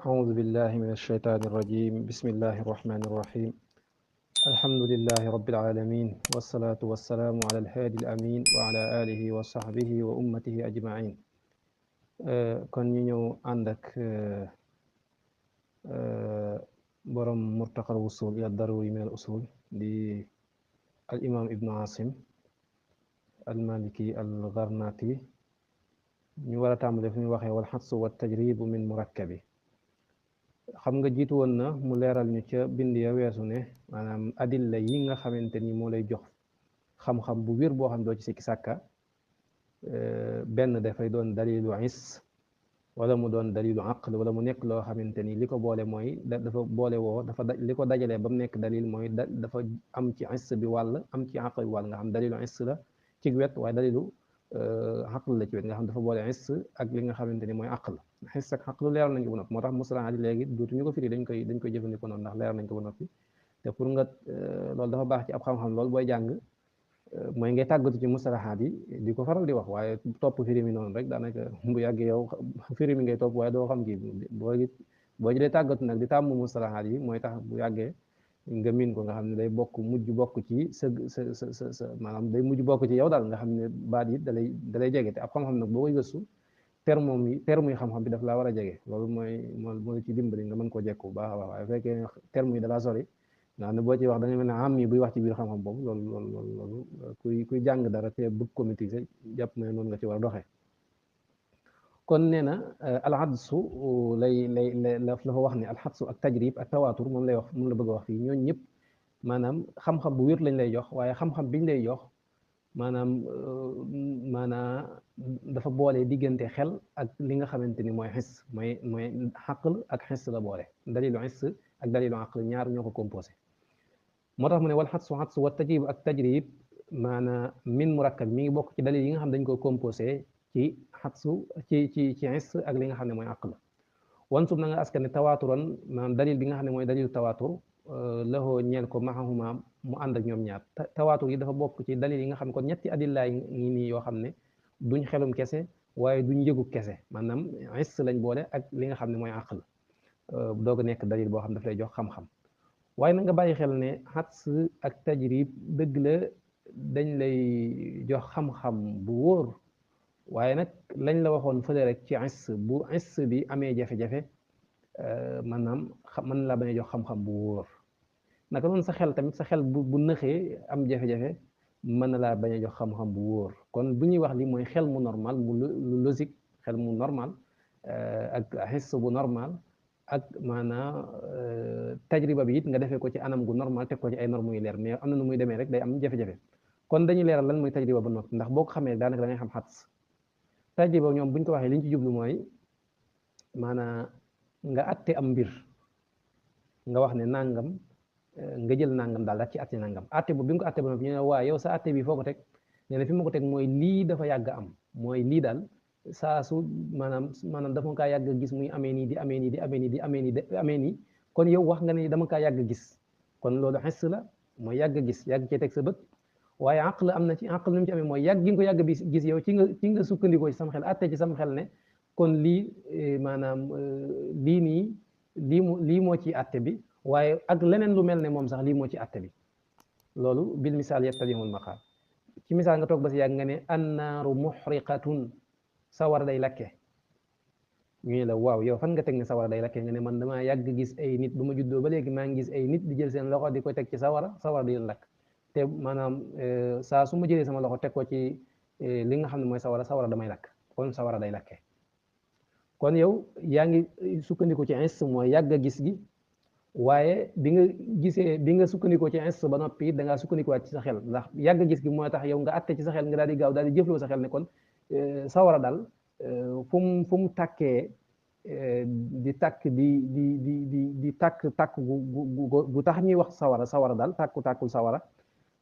أعوذ بالله من الشيطان الرجيم بسم الله الرحمن الرحيم الحمد لله رب العالمين والصلاة والسلام على الهادي الأمين وعلى آله وصحبه وأمته أجمعين kon ñu ñëw ànd ak borom murtaqal wusul ila daruri min al usul di al imam ibnu asim al maliki al garnati ñu war a tàmbale fu ñu waxee wal xatsu wa tajribu min murakkabi xam nga jiitu woon na mu leeral ñu ca bind ya weesu ne maanaam adilla yi nga xamante ni moo lay jox xam-xam bu wér boo xam doo ci sikki sàkka benn dafay doon dalilu is wala mu doon dalilu aql wala mu nekk loo xamante ni li ko boole mooy dafa boole woo dafa li ko dajalee ba mu nekk dalil mooy dafa am ci is bi wàll am ci aql bi wàll nga xam dalilu is la ci wet waaye dalilu aql la ci wet nga xam dafa boole is ak li nga xamante ni mooy aql xis ak xaq lu leeral nañ ko ba noppi moo tax mustalahaat yi léegi dootuñu ko firi dañ koy jëfandikoo noonu ndax leeral nañ ko ba noppi te pour nga loolu dafa baax ci ab xam-xam loolu booy jàng mooy ngay tàggatu ci mustalahaat yi di ko faral di wax waaye topp firi mi noonu rek daanaka bu yàggee yow firi mi ngay topp waaye doo xam kii boo jëlee tàggatu nag di tàmm mustalahaat yi mooy tax bu yàggee nga miin ko nga xam ne day mujj bokk ci sa maanaam day mujj bokk ci yow daal nga xam ne baat yi dalay jege te ab xam-xam nag boo koy gëstu terme yi xam-xam bi daf laa war a jege loolu mooy ci dimbali nga mën koo jekku bu baax a baax waaye bu fekkee terme yi dalaa sori nga xam ne boo ci wax da nga mel ne am yi buy wax ci biir xam-xam boobu loolu kuy jàng dara te bëgg ko maîtriser jàpp ne noonu nga ci war a doxee kon nee na alxadsu la fa wax ne alxadsu ak tajrib ak tawaatur moom lay wax moom la bëgg a wax fii ñooñu ñëpp maanaam xam-xam bu wér lañ lay jox waaye xam-xam biñ lay jox maanaam dafa boole diggante xel ak li nga xamante ni mooy xis mooy xaql ak xis la boole dalilu xis ak dalilu aql ñaar ñoo ko composé moo tax mu ne wal xatsu wa tajrib ak tajrib maanaam min murakkab mi ngi bokk ci dalil yi nga xam dañ ko composé ci xatsu ci xis ak li nga xam ne mooy aql wansub na nga askan ne tawaaturan maanaam dalil bi nga xam ne mooy dalilu tawaatur laxoo ñeel ko maxahuma mu ànd ak ñoom ñaar tawaatur yi dafa bokk ci dalil yi nga xam ne kon ñetti adillaay ngi nii yoo xam ne duñ xelum kese waaye duñ yëgu kese maanaam is lañ boole ak li nga xam ne mooy aql doog a nekk dalil boo xam daf lay jox xam-xam waaye na nga bàyyi xel ne xats ak tajrib dëgg la dañ lay jox xam-xam bu wóor waaye nag lañ la waxoon fële rek ci bu is bi amee jafe-jafe maanaam mën laa bañ a jox xam-xam bu wóor naka noonu sa xel tamit sa xel bu nëxee am jafe-jafe mën na laa bañ a jox xam-xam bu wóor kon bu ñuy wax li mooy xel mu normal mu logique xel mu normal ak xis bu normal ak maanaam tajriba bi it nga defee ko ci anam gu normal teg ko ci ay normes yu leer mais am na nu muy demee rek day am jafe-jafe kon dañuy leeral lan mooy tajriba ba noppi ndax boo ko xamee daanaka da ngay xam xats tajriba ñoom buñ ko waxee li ñu ci jublu mooy maanaam nga atte am mbir nga wax ne nangam nga jël nangam daal ci atte nangam atte bu bi nga ko atte ba noppi ñu ne waa yow sa atte bi foo ko teg nee na fi ma ko teg mooy lii dafa yàgg am mooy lii daal saa su maanaam dafa kaa yàgg gis muy amee nii di amee nii di amee nii di amee nii di amee nii kon yow wax nga ne dama kaa yàgg gis kon loolu xis la mooy yàgg gis yàgg cee teg sa bët waaye aql am na ci aql nu mu ci amee mooy yàgg gi nga ko yàgg bi gis yow ci nga sukkandikoo ci sam xel atte ci sam xel ne kon lii maanaam lii nii lii moo ci atte bi waaye ak leneen lu mel ne moom sax lii moo ci atte bi loolu bil misaal yattadihul maqaal ci misaal nga toog ba si yàgg nga ne annaaru muxriqatun sawara day lakke ñu ne la waaw yow fan nga teg ne sawara day lakke nga ne man damaa yàgg gis ay nit bu ma juddoo ba léegi maa ngi gis ay nit di jël seen loxo di ko teg ci sawara di leen lakk te maanaam saa su ma jëlee sama loxo teg ko ci li nga xam ne mooy sawara damay lakk kon sawara day lakke kon yow yaa ngi sukkandiku ci ins mooy yàgg a gis gi waaye bi nga sukkandikoo ci ins ba noppi da ngaa sukkandikuwaat ci sa xel ndax yàgg a gis gi mooy tax yow nga atte ci sa xel nga daal di gaaw daal di jëfloo sa xel ne kon sawara daal fu mu tàkkee di tàkk di tàkk gu tax ñuy wax sawara daal tàkkul sawara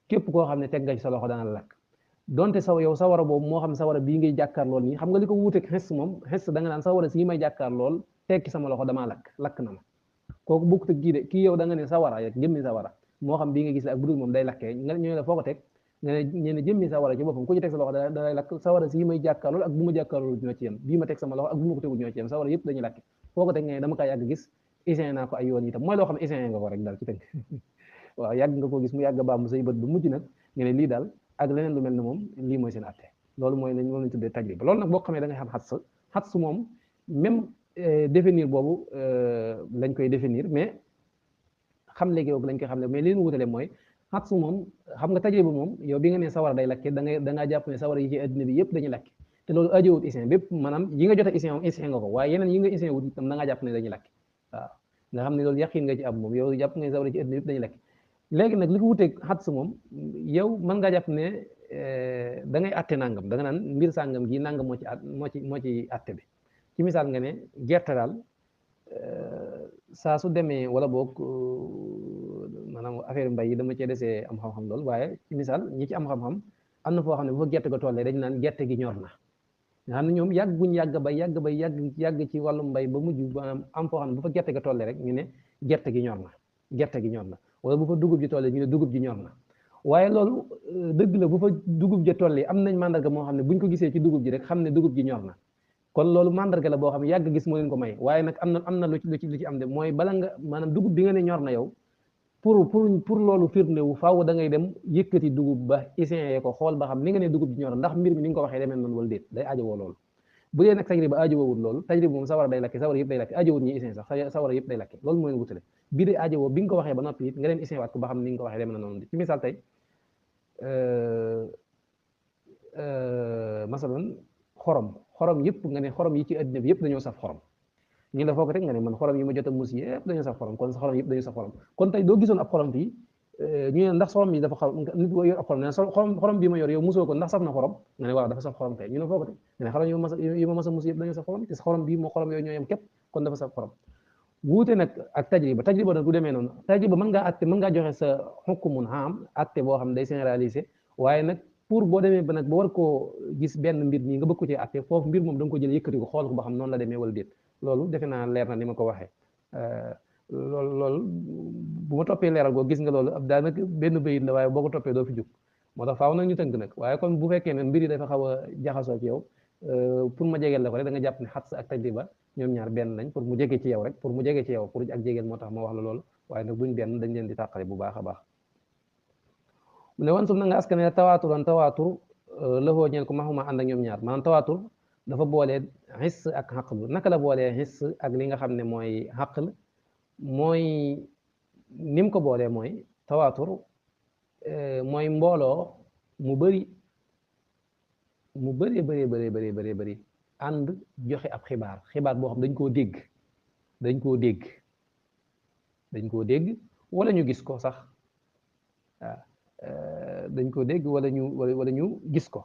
képp koo xam ne teg nga ci sa loxo dana la lakk donte yow sawara boobu moo xam sawara bii ngay jàkkaar lool nii xam nga li ko wuuteeg xes moom xes da nga naan sawara si may jàkkaar lool tekki sama loxo damaa lakk na ma kooku bokkut ak kii de kii yow da nga ne sawara rek jëmmi sawara moo xam bii nga gis la ak budul moom day lakkee nga ñëw la foo ko teg nga ne jëmmi sawara ci boppam ku ci teg sa loxo da lay lakk sawara si may jàkkaar lool ak bu ma jàkkaar lool ñoo ci yem bii ma teg sama loxo ak bu ma ko tegul ñoo ci yem sawara yëpp dañuy lakke foo ko teg nga dama kaa yàgg gis essayé naa ko ay yoon itam mooy loo xam ne essayé nga ko rek daal ci tënk waaw yàgg nga ko gis mu yàgg baamu say bët bu mujj nag nga ne lii daal ak leneen lu mel ne moom lii mooy seen atte loolu mooy lañ moom lañ tuddee tajriba loolu nag boo xamee da ngay xam xats moom même définir boobu lañ koy définir mais xam léegi boobu lañ koy xam ne mais li ñu wutale mooy xats moom xam nga tajriba moom yow bi nga ne sawara day lakke da ngaa jàpp ne sawara yi ci adduna bi yëpp dañuy lakke te loolu ajowut isin bépp maanaam yi nga jot a isin moom isin nga ko waaye yeneen yi nga isin wut itam da ngaa jàpp ne dañuy lakke waaw nga xam ne loolu yaqin nga ci am moom yow jàpp nga sawara ci adduna yëpp dañuy lakke léegi nag li ko wuteeg xats moom yow mën ngaa jàpp ne da ngay atte nangam da nga naan mbir sàngam gi nangam moo ci atte bi ci misaal nga ne gerte daal saa su demee wala boog maanaam affaire mbay yi dama cee desee am xam-xam lool waaye ci misaal ñi ci am xam-xam am na foo xam ne bu fa gerte ga tollee dañ naan gerte gi ñor na nga xam ne ñoom yàgguñ yàgg ci wàllu mbay ba mujj maanaam am foo xam ne bu fa gerte ga tollee rek ñu ne gerte gi ñor na wala bu fa dugub ji tollee ñu ne dugub ji ñor na waaye loolu dëgg la bu fa dugub ji tollee am nañ mandarga moo xam ne buñ ko gisee ci dugub ji rek xam ne dugub ji ñor na kon loolu mandarga la boo xam ne yàgg gis moo leen ko may waaye nag am na lu ci am de mooy bala nga maanaam dugub bi nga ne ñor na yow pour loolu firnde wu faaw da ngay dem yëkkati dugub ba essayé ko xool ba xam ni nga ne dugub ji ñor na ndax mbir mi ni nga ko waxee demee noonu wala déet day aajowoo loolu bu dee nag tajriba aajowowul loolu tajriba moom sawara day lakke sawara yëpp day lakke aajowut ñi essayé sax sawara yëpp day lakke loolu mooy leen wutale bii day aajowoo bi nga ko waxee ba noppi it nga dem essayé waat ko ba xam ni nga ko waxee demee na noonu ci misaal tey masalan xorom yëpp nga ne xorom yi ci àddina bi yëpp dañoo saf xorom ñu la foo ko teg nga ne man xorom yi ma jot a mus yëpp dañoo saf xorom kon sa xorom yëpp dañoo saf xorom kon tey doo gisoon ab xorom fii ñu ne ndax xorom yi dafa xaw nit boo yor ab xorom ne xorom bii ma yor yow musoo ko ndax saf na xorom nga ne waaw dafa saf xorom kay ñu ne foo ko teg nga ne xorom yi ma mas a mus yëpp dañoo saf xorom te xorom bii moo xorom yooyu ñoo yem képp kon dafa saf xorom wuute nag ak tajriba nag du demee noonu tajriba mën ngaa joxe sa xukumun am atte boo xam ne day généralisé waaye nag pour boo demee ba nag ba war koo gis benn mbir nii nga bëgg ko ci atte foofu mbir moom da nga ko jël yëkkati ko xool ko ba xam noonu la demee wala déet loolu defe naa leer na ni ma ko waxee loolu bu ma toppee leeral goo gis nga loolu ab daanaka benn bayit la waaye boo ko toppee doo fi jóg moo tax faaw nag ñu tënk nag waaye kon bu fekkee ne mbir yi dafa xaw a jaxasoo ci yow pour ma jegeel la ko rek da nga jàpp ne xats ak tajriba ñoom ñaar benn lañ pour mu jege ci yow rek pour ak jegeel moo tax ma wax la loolu waaye nag duñ benn dañ leen di tàqale bu baax a baax mu ne wan sum na nga askane tawaatur lafoo ñeel ko maxuma ànd ak ñoom ñaar maanaam tawaatur dafa boolee xis ak xaql naka la boolee xis ak li nga xam ne mooy xaql mooy ni mu ko boolee mooy tawaatur mooy mbooloo mu bëri ànd joxe ab xibaar boo xam dañ koo dégg wala ñu gis ko sax waaw dañ koo dégg wala ñu gis ko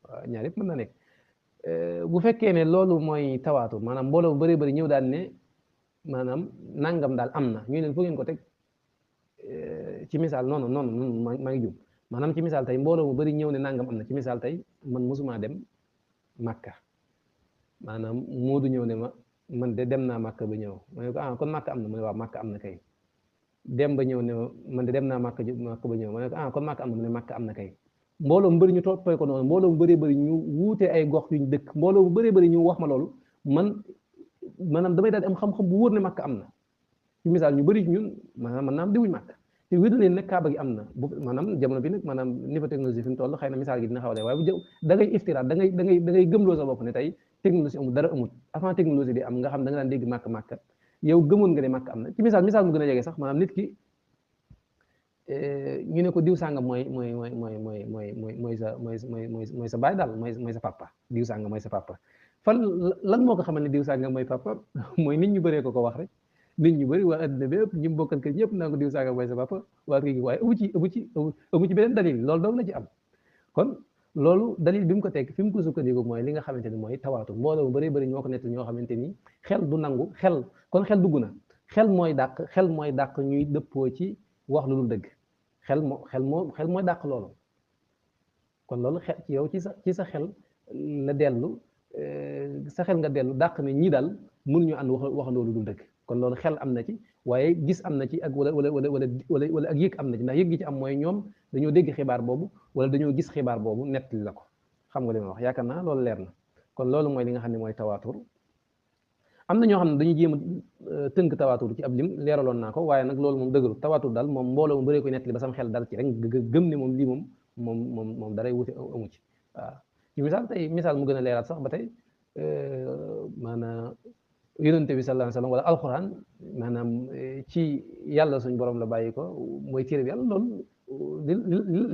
waaw ñaar yëpp mën na nekk bu fekkee ne loolu mooy tawaatur maanaam mbooloo mu bëri ñëw daal ne maanaam nangam daal am na ñu leen fu ngeen ko teg ci misaal noonu maa ngi jum maanaam ci misaal tey mbooloo mu bëri ñëw ne nangam am na ci misaal tey man mosuma dem Makka maanaam Moodu ñëw ne ma man de dem naa Makka ba ñëw ma ne ko kon Makka am na mu ne waaw Makka am na kay dem ba ñëw ne ma man de dem naa Makka ba ñëw ma ne ko kon Makka am na mu ne Makka am na kay mbooloo mu bëri ñu toppee ko noonu mbooloo mu bëri ñu wuute ay gox yuñ dëkk mbooloo mu bëri ñu wax ma loolu maanaam damay daal di am xam-xam bu wóor ne Makka am na ci misaal ñu bëri ñun maanaam mën naa am diwuñ Makka te wér na leen nag Kaaba gi am na bu maanaam jamono bi nag maanaam niveau technologie fi mu toll xëy na misaal gi dina xaw a dee waaye bu jë da ngay iftiraat da ngay gëmloo sa bopp ne tey technologie amul dara amul avant technologie di am nga xam da nga daan dégg Makka yow gëmoon nga ne Makka am na ci misaal mu gën a jege sax maanaam nit ki ñu ne ko diw sàngam mooy sa baay daal mooy sa papa diw sàngam mooy sa papa fan lan moo ko xamal ne diw sàngam mooy papa mooy nit ñu bëree ko wax rek nit ñu bëri waa adduna bi yëpp ñu bokkal kër ñëpp naa ko diw sàngam mooy sa papa waa kii waaye amu ci beneen dalil loolu doog la ci am kon loolu dalil bi mu ko teg fi mu ko sukkandiku mooy li nga xamante ni mooy tawaatu mbooloo mu bëri ñoo ko nett ñoo xamante ni xel du nangu kon xel dugg na xel mooy dàq ñuy dëppoo ci wax lu dul dëgg xel mooy dàq loolu kon loolu xel ci yow ci sa xel la dellu sa xel nga dellu dàq ne ñii daal mënuñu ànd wax loolu dul dëgg kon loolu xel am na ci waaye gis am na ci ak wala ak yëg am na ci ndax yëg gi ci am mooy ñoom dañoo dégg xibaar boobu wala dañoo gis xibaar boobu nettali la ko xam nga li ma wax yaakaar naa loolu leer na kon loolu mooy li nga xam ne mooy tawaatur am na ñoo xam ne dañuy jéem a tënk tawaatur ci ab lim leeraloon naa ko waaye nag loolu moom dëgërul tawaatur daal moom mbooloo mu bëree koy nettali ba sam xel dal ci rek gëm ne moom lii moom daray wuti amu ci waaw ci misaal tey misaal mu gën a leeraat sax ba tey maanaam yonente bi sallallahu alayhi wasallam wala alquran maanaam ci yàlla suñ borom la bàyyi ko mooy téere bi yàlla loolu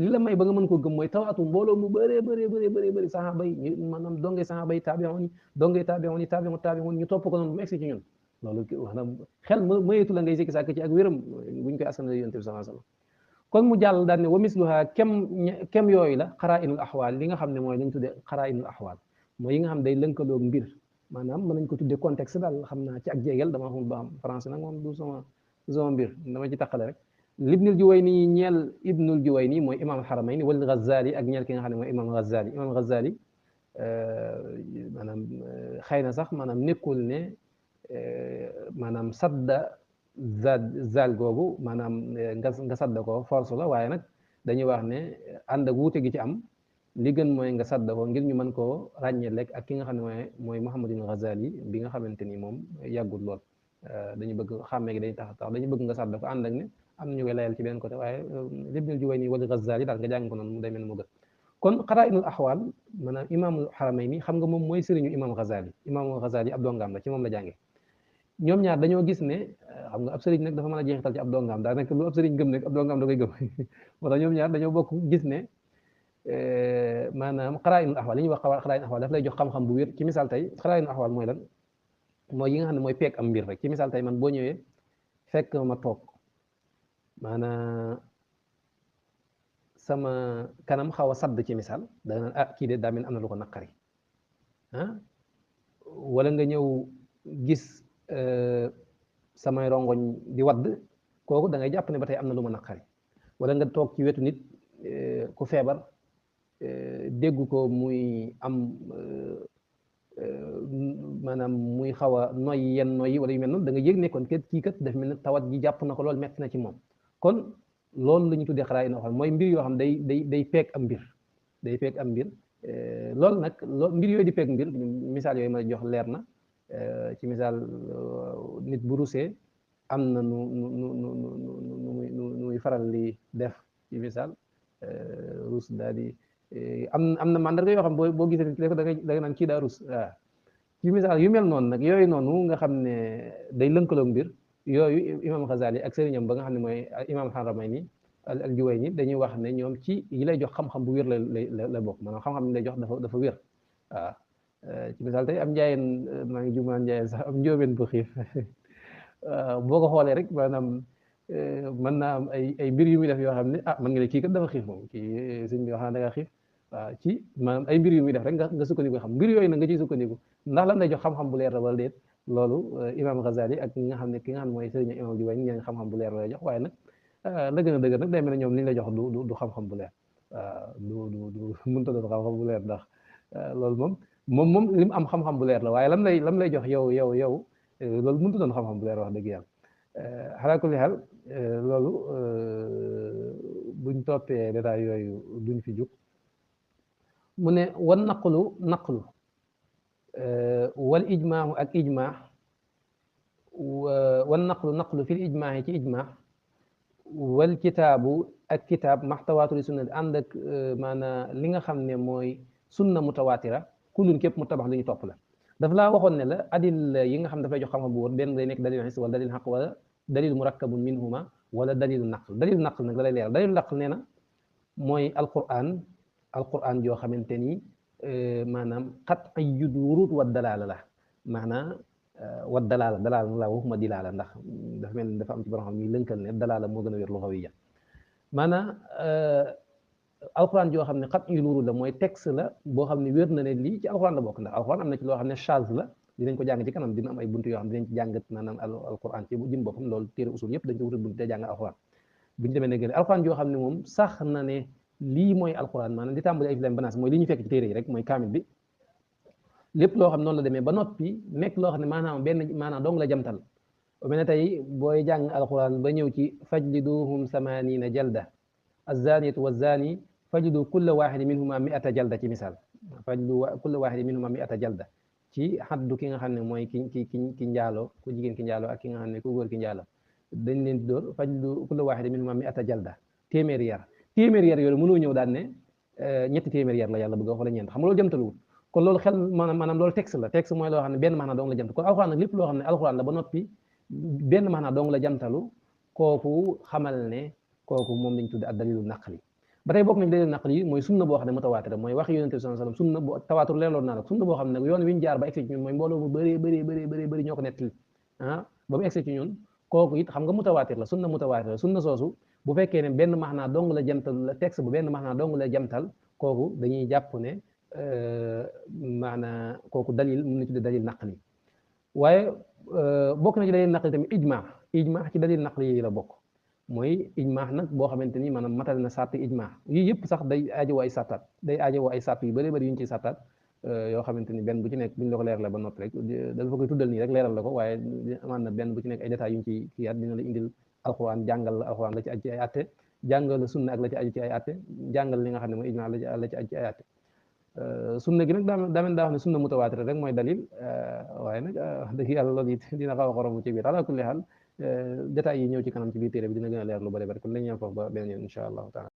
li la may ba nga mën koo gëm mooy tawaatu mbooloo mu bëri saxaaba yi ñu maanaam dongee saxaaba yi taabi'un yi dongee taabi'un yi taabi'un ñu topp ko noonu mu egsi ci ñun loolu maanaam xel mayeetu la ngay sikki sàkk ci ak wéram buñ koy askan yonente bi sallallahu alayhi wasallam kon mu jàll daal ne wa misluha kem yooyu la xaraa'inul axwaal li nga xam ne mooy lañ tuddee xaraa'inul axwaal mooy yi nga xam day lënkaloog mbir maanaam mën nañ ko tuddee contexte daal xam naa ci ak jéegel dama xamul ba xam français nag moom du sama mbir dama ci taqale rek libnul Juwayni ñeel ibnul Juwayni mooy imam al-Haramayni wal Ghazali ak ñeel ki nga xam ne mooy imam Ghazali maanaam xëy na sax maanaam nekkul ne maanaam sadda zaal googu maanaam nga sadda ko force la waaye nag dañuy wax ne ànd ak wuute gi ci am li gën mooy nga sadda ko ngir ñu mën koo ràññee lekk ak ki nga xam ne mooy Muhammadul Ghazali bi nga xamante ni moom yàggul lool dañu bëgg xàmmee gi dañuy tax dañu bëgg nga sadda ko ànd ak ne am na ñu koy layal ci benn côté waaye Ibnul Juwayni wal Ghazali daal nga jàng ko noonu mu demee mu gën kon xaraa'inul axwaal maanaam imaamul Haramayni xam nga moom mooy sëriñu imaam Ghazali ab dongaam la ci moom la jàngee ñoom ñaar dañoo gis ne xam nga ab sëriñ nag dafa mën a jeexital ci ab dongaam daa nekk lu ab sëriñ gëm nag ab dongaam da koy gëm moo tax ñoom ñaar dañoo bokk gis ne maanaam xaraa'inul axwaal li ñuy wax xaraa'inul axwaal daf lay jox xam-xam bu wér ci misaal tey xaraa'inul axwaal mooy lan mooy yi nga xam ne mooy peeg am mbir rek ci misaal tey man boo ñëwee fekk ma toog maanaam sama kanam xaw a sadd ci misaal da nga naan kii de daa mel am na lu ko naqari wala nga ñëw gis samay rongoñ di wadd kooku da ngay jàpp ne ba tey am na lu ma naqari wala nga toog ci wetu nit ku feebar dégg ko muy am maanaam muy xaw a noy yenn noy yi wala yu mel noonu da nga yëg ne kon kii kat daf mel ne tawat ji jàpp na ko loolu metti na ci moom kon loolu la ñu tuddee xaraa'in axwaal mooy mbir yoo xam day peeg am mbir loolu nag mbir yooyu di peeg mbir misaal yooyu ma jox leer na ci misaal nit bu rusee am na nu muy faral di def ci misaal rus daal di am na mandarga yoo xam boo gisee nit da nga naan kii daa rus waaw ci misaal yu mel noonu nag yooyu noonu nga xam ne day lënkaloo mbir yooyu imam Ghazali ak sëriñam ba nga xam ne mooy imam Haramayni al Juwayni dañuy wax ne ñoom ci yi lay jox xam-xam bu wér la bokk maanaam xam-xam yi lay jox dafa wér waaw ci misaal tey am njaayeen maa ngi jumaan njaayeen sax am njóobeen bu xiif boo ko xoolee rek maanaam mën naa am ay mbir yu muy def yoo xam ne man nga ne kii kat dafa xiif moom kii sëñ bi wax naa da nga xiif waaw ci maanaam ay mbir yu muy def rek nga sukkandiku xam mbir yooyu nag nga ciy sukkandiku ndax lan lay jox xam-xam bu leer la wala déet loolu imam Ghazali ak ki nga xam ne mooy sëriñ imam Juwayni ñeen xam-xam bu leer la lay jox waaye nag la gën a dëgër nag day mel ne ñoom li ñu lay jox du xam-xam bu leer waaw du mënta doon xam-xam bu leer ndax loolu moom li mu am xam-xam bu leer la waaye lam lay jox yow loolu mënta doon xam-xam bu leer wax dëgg yàlla xalaa kulli xaal loolu buñ toppee détail yooyu duñ fi jug mu ne wan naqlu wal ijmaahu ak ijmaa wan naqlu fil ijmaa ci ijmaa wal kitaabu ak kitaab maxtawaatu li sunna ànd ak maanaam li nga xam ne mooy sunna mutawaatira kullun képp mu tabax lu ñu topp la daf laa waxoon ne la adil yi nga xam dafay jox xam-xam bu wóor benn day nekk dalil xis wala dalil xaq wala dalil murakkabun minhuma wala dalilu naql nag la lay leeral dalilu naql nee na mooy alquran joo xamante ni maanaam qat'iyyul wuruud wa dalaala la maanaam wa dalaala la waxuma dilaala ndax dafa mel ni dafa am ci borom xam ñuy lënkal ne dalaala moo gën a wér luxawiyya maanaam alquran joo xam ne qat'iyyul wuruud la mooy texte la boo xam ne wér na ne lii ci alquran la bokk ndax alquran am na ci loo xam ne chaz la dinañ ko jàng ci kanam dina am ay buntu yoo xam ne dinañ ci jàngat maanaam alquran ci jëm boppam loolu téere usul yëpp dañ ko wutal buntu te jàng alquran buñu demee ne gën alquran joo xam ne moom sax na ne lii mooy alquran maanaam li tàmbali alif laam ba naas mooy li ñu fekk ci téere yi rek mooy kaamil bi lépp loo xam ne noonu la demee ba noppi nekk loo xam ne maanaam dong la jamtal mel ne tey booy jàng alquran ba ñëw ci fajliduhum samanina jalda azzaaniyatu wazzaani fajlidu kulla waaxidi minhuma mi'ata jalda ci misaal fajlidu kulla waaxidi minhuma mi'ata jalda ci xaddu ki nga xam ne mooy ki njaaloo ku jigéen ki njaaloo ak ki nga xam ne ku góor ki njaaloo dañ leen di dóor fajlu kullu waahidin minhumaa mi'ata jalda téeméeri yar yooyu mënoo ñëw daan ne ñetti téeméeri yar la yàlla bëgg a wax wala ñeent xam nga loolu jëmtaluwul kon loolu xel maanaam loolu texte la texte mooy loo xam ne benn maanaa dong la jamtalu kon alxuraan nag lépp loo xam ne alxuraan la ba noppi benn maanaa dong la jamtalu kooku xamal ne kooku moom lañ tudde ak dalilu naqli ba tey bokk nañ dalilu naqli yi mooy sunna boo xam ne mutawaatira mooy wax yonent bi sallallahu alayhi wasallam sunna boo tawaatur leeloon naa la sunna boo xam ne yoon wi ñu jaar ba egsi ci ñun mooy mbooloo mu bëri ñoo ko nettali ba mu egsi ci ñun kooku it xam nga mutawaatir la sunna soosu bu fekkee ne benn maanaa dong la jamtal la texte bu benn maanaa dong la jamtal kooku dañuy jàpp ne maanaa kooku dalil mun na tudde dalil naqli waaye bokk na ci dalil naqli tamit ijma ci dalil naqli yi la bokk mooy ijma nag boo xamante ni maanaam matal na sart ijma yii yëpp sax day aajowoo ay sartaat ay sart yu bëri bëri yu ñu ciy sartaat yoo xamante ni benn bu ci nekk bu ñu la ko leeral ba noppi rek dafa koy tuddal nii rek leeral la ko waaye amaan na benn bu ci nekk ay détails yu ñu ci kiyaat dina la indil alxuraan jàngal la alxuraan la ci aju ci ay atte jàngal la sunna ak la ci aju ci ay atte jàngal li nga xam ne mooy ijma la ci aju ci ay atte sunna gi nag daa wax ne sunna mutawaatir rek mooy dalil waaye nag wax dëgg yàlla loolu it dina xaw a xoromu ci biir ala kulli xaal détails yi ñëw ci kanam ci biir téere bi dina gën a leer lu bëri bëri kon lañu ñaan foofu ba beneen yoon incha allahu taala